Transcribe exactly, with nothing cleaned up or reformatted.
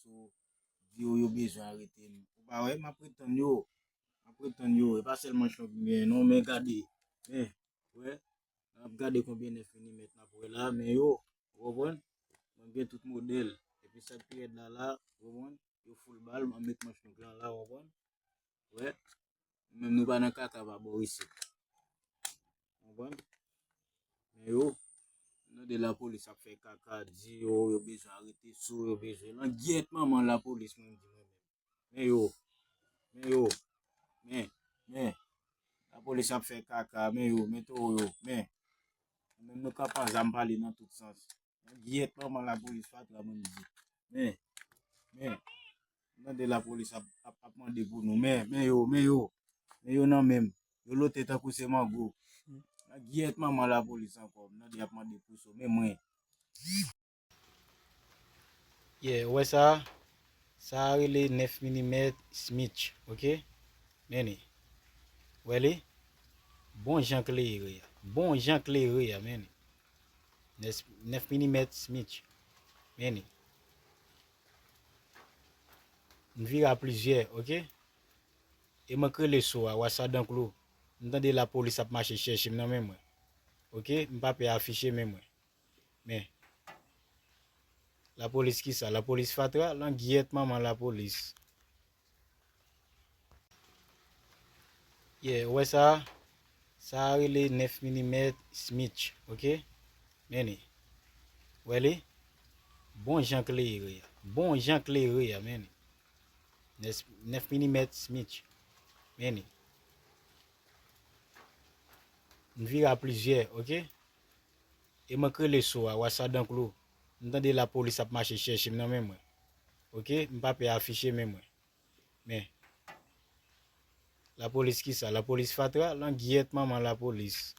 tou, di yo, yo bezwen arete m. Ou pa wè, m ap ret tann yo. M ap ret tann yo. E pa sèl manch lan ki m genyen non, men gade. Men, wè, n ap gade konbyen nèf milimèt n ap wè la, men yo, ou konprann? Mwen gen tout modèl. Epi sa k pi rèd la, la, ou konprann? Yo full bal, m ap met manch long lan la, ou konprann? Wè, menm nou pa nan kaka pa bò isit. Ou konprann? Men yo, m tande lapolis ap fè kaka, di yo, yo bezwen arete Sou, yo bezwen. Langyèt manman lapolis, mwen di mwen menm. Men yo, men yo, men, men. Lapolis ap fè kaka, men yo, men towo yo, men. Menm nou ka pa zam pale nan tout sans. Langyèt manman lapolis fatra, mwen di. Men, men. M tande lapolis ap, ap, ap mande pou nou. Men, men yo, men yo. Men yo nan men m. Yo lote tankou se mango. Langyèt manman lapolis ankò. M tande y ap mande pou Sou. Men mwen. Yeah, ou wè sa? Sa a rele nèf milimèt Smith, oke? Men li. Wè li? Bon jan klere a. Bon jan klere a, men li. Nèf, nèf milimèt Smith. Men li. M vire a plizyè, oke? E mwen k rele Sou a, wa sa dan klou. M tande lapolis ap mache chèche m nan men mwen. Oke? M pa pè afiche men mwen. Men. Lapolis kisa? Lapolis fatra? Langyèt manman lapolis. Yeah, ou wè sa? Sa a rele nèf milimèt Smith, oke? Men li. Wè li? Bon jan klere a. Bon jan klere a, men li. Nèf, nèf milimèt Smith. Men li. M vire a plizyè, oke? E mwen k rele Sou a, wa sa dan klou. M tande lapolis ap mache chèche m nan men mwen. Oke? M pa pè afiche men mwen. Men. Lapolis kisa? Lapolis fatra? Langyèt manman lapolis.